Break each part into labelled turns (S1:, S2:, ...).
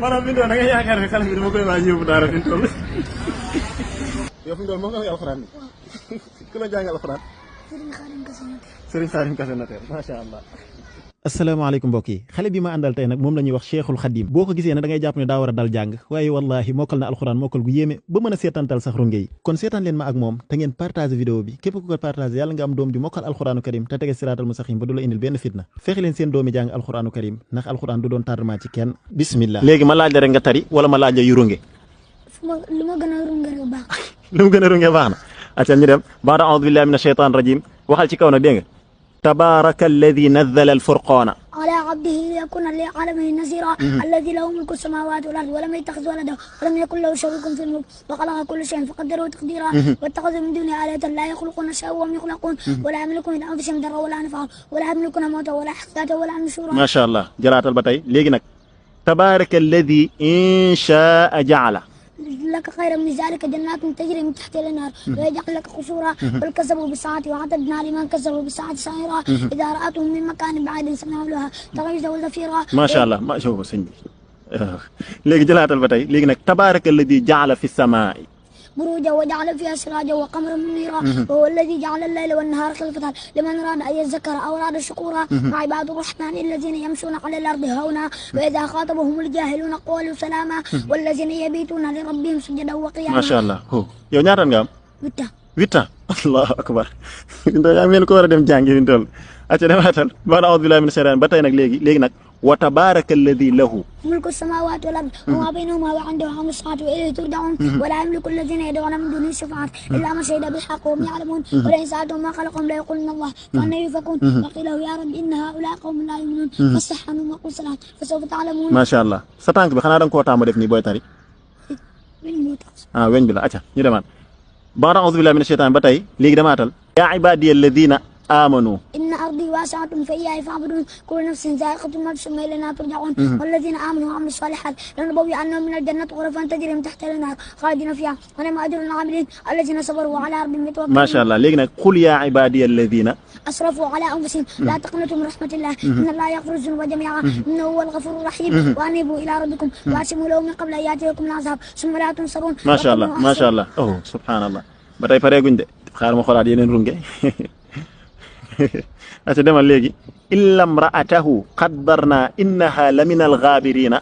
S1: maanaam fi mu toll da nga yaakaar ne xale bi dama koy waaj yóbbu daara fi mu toll. yow fi mu toll moom nga alxuraan bi ku la jàngal alxuraan. Serigne Khadim Kassé Notaire macha allah. asalaamaaleykum mbokk yi xale bi ma àndal tey nag moom la ñuy wax Cheikhul Khadim boo ko gisee ne da ngay jàpp ne daa war a dal jàng waaye wallahi mokkal na alxuraan mokkal gu yéeme ba mën a seetantal sax runge yi kon seetaan leen ma ak moom te ngeen partage vidéo bi képp ku ko partage yàlla nga am doom ju mokkal alxuraanu karim te tege siraatal mustaqim ba du la indil benn fitna fexe leen seen doomi jàng alxuraanu karim ndax alxuraan du doon tardement ci kenn bismillah léegi ma laaj la rek nga tari wala ma laaj la yu runge
S2: lu ma gën a runge rek baax
S1: lu mu gën a runge baax na acca ñu dem baada a'uudu billahi mina shaytaan rajim waxal ci kaw nag dégg nga tabaraka alladi nazzala alfurqaana
S2: على عبده ليكون للعالمين نذيرا الذي له ملك السماوات والارض ولم يتخذ ولدا ولم يكن له شريك في الملك وخلق كل شيء فقدره تقديرا واتخذ من دونه آلهة لا يخلقون شيئا وهم يخلقون ولا يملكون من انفسهم ضرا ولا نفعا ولا يملكون موتا ولا حياة ولا نشورا ما
S1: شاء الله جلاتال ba tey léegi nag tabaraka alladi in shaa ja'ala
S2: لك خير من ذلك جنات تجري من تحت الانهار ويجعل لك قصورا بل كذبوا بالساعة وعتدنا لمن كذبوا بالساعة سعيرا إذا رأتهم من مكان بعيد سمعوا لها تغيظا وزفيرا
S1: ما شاء الله ما شوف sëñ bi léegi jëlaatal ba tey léegi nag tabaraka alladi ja'ala fi samaa'i
S2: بروجا وجعل فيها سراجا وقمرا منيرا وهو الذي جعل الليل والنهار خلفة لمن أراد أن يذكر أو أراد شكورا وعباد الرحمن الذين يمشون على الأرض هونا وإذا خاطبهم الجاهلون قالوا سلاما والذين يبيتون لربهم سجدا وقياما
S1: ما شاء الله هو yow ñaata nga am 8 ans allahu akbar yaa ngeen ko war a dem jàngi fi toll acca demaatal bana a'uudu billahi mina shaytaan ba tey nag léegi nag wa tabaraka alladi lahu
S2: ملك السماوات والأرض وما بينهما وعنده علم الساعة وإليه ترجعون ولا يملك الذين يدعون من دونه الشفاعة إلا من شهد بالحق وهم يعلمون ولئن سألتهم ما خلقهم ليقولن الله فأنى يؤفكون وقيل له يا رب إن هؤلاء قوم لا يؤمنون فاصفح عنهم وقل سلام فسوف تعلمون ما
S1: شاء الله sa tànk bi xanaa da nga koo taamu def nii booy tari weñ bi la acca ñu demaat baada a'uudu billahi mina shaytaan ba tey léegi demaatal yaa ibaadiya alladina آمنوا
S2: إن أرضي واسعة فإياي فاعبدون كل نفس ذائقة الموت ثم إلينا ترجعون والذين آمنوا وعملوا الصالحات لنبوئنهم من الجنة غرفا تجري من تحتها الأنهار خالدين فيها ونعم أجر العاملين الذين صبروا على ربهم يتوكلون ما
S1: شاء الله léegi nag قل يا عبادي الذين
S2: أسرفوا على أنفسهم لا تقنطوا من رحمة الله إن الله يغفر الذنوب جميعا إنه هو الغفور الرحيم وأنيبوا إلى ربكم وأسلموا له من قبل أن يأتيكم العذاب ثم لا تنصرون
S1: ما شاء الله ما شاء الله oh سبحان الله ba tey pareeguñ de xaar ma xoolaat yeneen runge ata demal léegi illa imra'atahu qaddarna innaha lamina al-ghabirina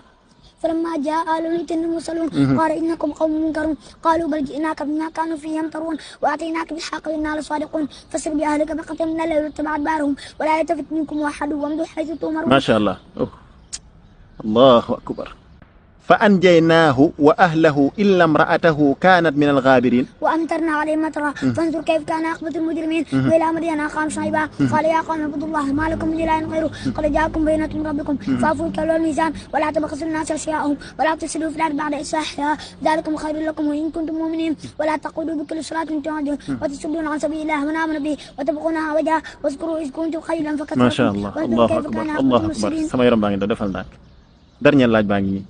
S2: فلما جاء آل لوط المرسلون قال إنكم قوم منكرون قالوا بل جئناك بما كانوا فيه يمترون وآتيناك بالحق وإنا لصادقون فسر بأهلك بقطع من الليل واتبع أدبارهم ولا يلتفت منكم واحد وامضوا حيث تؤمرون ما
S1: شاء الله الله أكبر فأنجيناه وأهله إلا امرأته كانت من الغابرين
S2: وأمطرنا عليهم مطرا فانظر كيف كان عاقبة المجرمين وإلى مدين أخاهم شعيبا قال يا قوم اعبدوا الله ما لكم من إله غيره قد جاءكم بينة من ربكم فأوفوا الكيل والميزان ولا تبخسوا الناس أشياءهم ولا تفسدوا في الأرض بعد إصلاحها ذلكم خير لكم وإن كنتم مؤمنين ولا تقعدوا بكل صلاة تعدون وتصدون عن سبيل الله من آمن به وتبغونها وجها واذكروا إذ كنتم قليلا فكثركم
S1: ما شاء الله الله أكبر الله أكبر sama yaram baa ngi defal ndànk dernier laaj baa ngi nii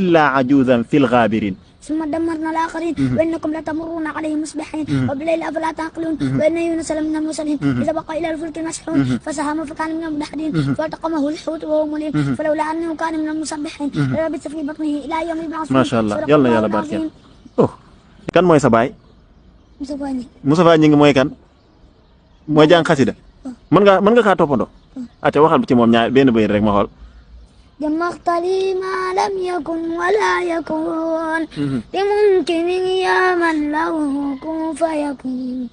S1: إلا عجوزا في الغابرين
S2: ثم دمرنا الآخرين وإنكم لتمرون عليهم مصبحين وبالليل أفلا تعقلون وإن يونس لمن المرسلين إذا بقى إلى الفلك المشحون فساهم فكان من المدحضين فالتقمه الحوت وهو مليم فلولا أنه كان من المسبحين للبث في بطنه إلى يوم يبعثون
S1: ما شاء الله يلا يلا بارك oh kan mooy sa baay Moustapha Gningue mooy kan mooy jàng xasida mën nga kaa toppandoo ate waxal ci moom ñaar benn bëy rek ma xool
S2: جمعت لي ما لم يكن ولا يكون لممكن يا من له كن فيكون